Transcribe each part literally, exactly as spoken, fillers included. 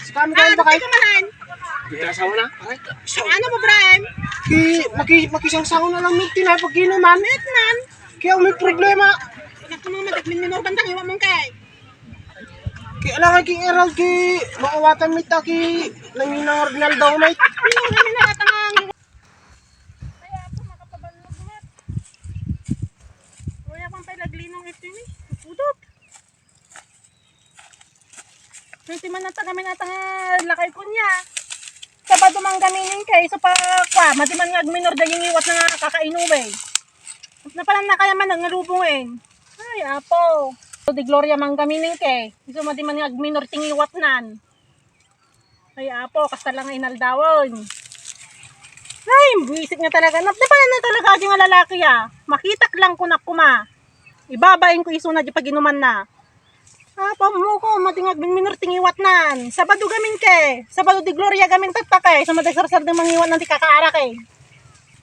Sika, ah, ano ba kayo? Kita sa una. Ano mo, Brian? Ki, maki, makisangsango na lang minti na pag-inuman. Etnan. Kaya may problema. Nagtumang madagmin minor bantang iwa mong kay. Kaya lang kay King Erald ki, maawatan mi ta ki, nanginang ordinal daw, mate. Minor, minor, atang ang Kaya ako makapabanlog lahat. Wala pang pala glinong ito ni. Pudot. Nang timan na taga minata nga lakay ko niya. Sabado man gaminin kay, so pa, kwa, madiman nga agminor da yung iwat na nga kakainuwi. Napalan na kaya man nga lubungin. Ay, apo. So, di Gloria man gaminin kay. So, madiman nga agminor tingiwat nan. Ay, apo, kasta lang nga inaldawan. Ay, buwisit nga talaga. Nap-, napalan na talaga di nga lalaki, ah. Makitak lang kunak kuma. Ibabain ko isuna di pag-inuman na. Apo, mo ko, matingag minor tingiwat nan. Sabado gamin ke. Sabado di Gloria gamin tatta ke. So, madagsarsar di mangiwat nan ti kakaarak, eh.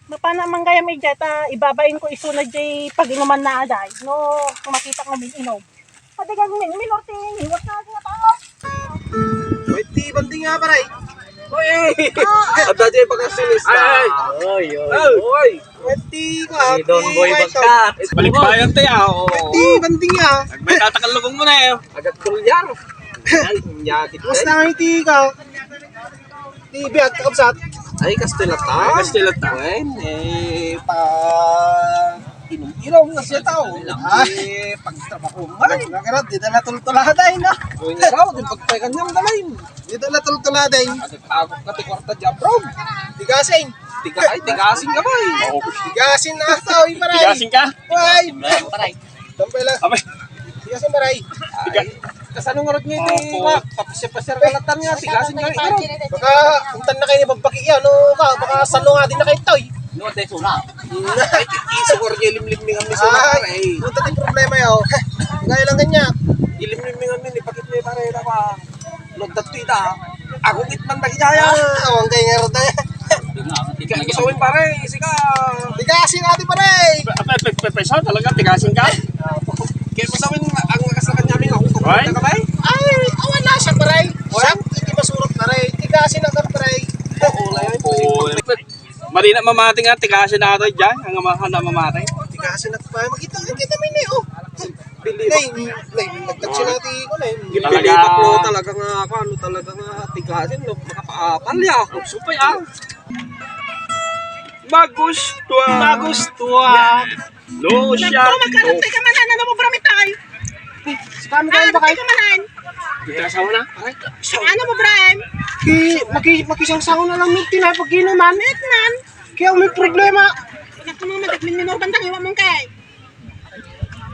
Mapana man gayam ija, ta ibabain ko isuna di pag-inuman na aday. No, makitak nga min-inom. Pati gagawin, minor ti hiwat na nga tao. Uy, ti banding nga, pare. Uy! Adda di pagkasulista. Ay, ay. Oy, oy, oy. Uy, ti ko, Ay, Don ti Boy ko, Bagkat. Balik tayo, te, ah, oo. Uy, ti banding nga. May tatakal lubong mo na, eh. Agad kulyar. Ay, nyakit, Mas eh. na nga iti ka. Ti biag, kakabsat. Ay, Kastila ta. Ay, Kastila ta. Wen, eh, pa inom-inom nga siya tao. Ah. Eh, pagtrabaho nga. Ay, nakarat, di na natultuladay na. Uy, nga raw, di pagpay kanyang dalay. Di na natultuladay. Agad-agad ka ti kwarta di abroad. Tigasing. Tiga-, ay, tigasing ka ba, eh? Oo. Tigasing na ito, eh, paray. Tigasing ka? Ay. Paray. Tampay lang. Abay. Tigasing, paray. Tiga- Ay, kasano nga rod nga iti, Opo. Wa? Papasya-pasya ka latan nga, tigasing nga, ano? Baka, untan na kayo ni Bagbaki yan, no? Ka, baka salo nga din na kayo, toy. No, te, suna. Ay, iso ko rin yung limlim ni kami suna, Ay, pare. Untan yung problema yun. Kaya lang ganyan. Ilimlim ni kami, ipakit mo yung pare, na pa. Lod, dagtoy ita, ha? Ako, it man, dagiti aya. Ah, awang kay nga rod, eh. Ika, isawin, pare, isika. Tigasing ati, pare. Pe-, pe-, pe-, pe-, pe-, talaga, tigasing ka? Kaya masawin, ang lakas na kanya, amigo. Ay? Ka ba, eh? Ay, awan na siya, pare. Awan? Siya, hindi masurot, pare. Tigasing na ka, pare. Oo, na yan. Oo. Mali na mamati nga, tigasing na ito dyan. Ang amahan na mamati. Tigasing na, pare. Makita, makita mo yun, eh, oh. Nay, nay, nagtagsi na ti ko, nay. Talaga. Pinilipat mo talaga nga ako, ano talaga nga tigasin, no? Makapaapal ya. Supay, ah. Magustuhan. Magustuhan. No, siya. Nagko, magkarantay ka man, ano mo, bramitay? Sika, ano kayo ba kayo? Ka man. Kita sa una? Ano mo, Brian? Ki, maki-, makisangsango na lang, minti na pag-inuman. Etnan. Kaya may problema. Nagko, mga madagmin, minor bantang, iwa mong kay.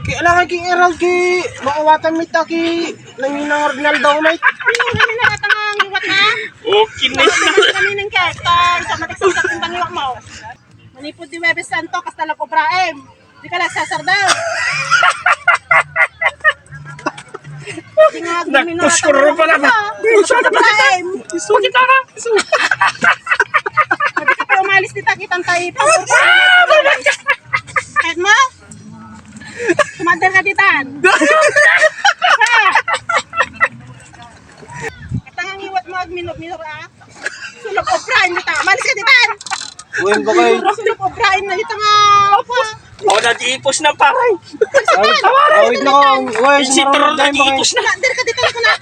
Kaya lang kay King Erald ki, maawatan mi ta ki, nanginang ordinal daw, mate. Ano, ano, ano, atang ang iwat na? Okay na. Sa mga kami ng kesta, sa mga sa sa timbang iwat mo. Manipod di Webes Santo, kasta lang Obraem. Di ka lang sasardaw. Di nga, Nagpuskuro pala ba? Obraem. Pakita na. Hindi ka pa umalis dito, kitang tayo. Kahit mo? Kumander ka ditan. Ha? At ang iwat mo, agminor-minor, ah. Sulog ko, Brian, dita. Malis ka ditan. Uy, ba kayo? Sulog ko, Brian, na dita nga. O, nag-iipos na, paray. Ay, awid na ko. Uy, Isip sumarunod pero na yung bakay. Nag-iipos na. Kumander ka ditan, ako na.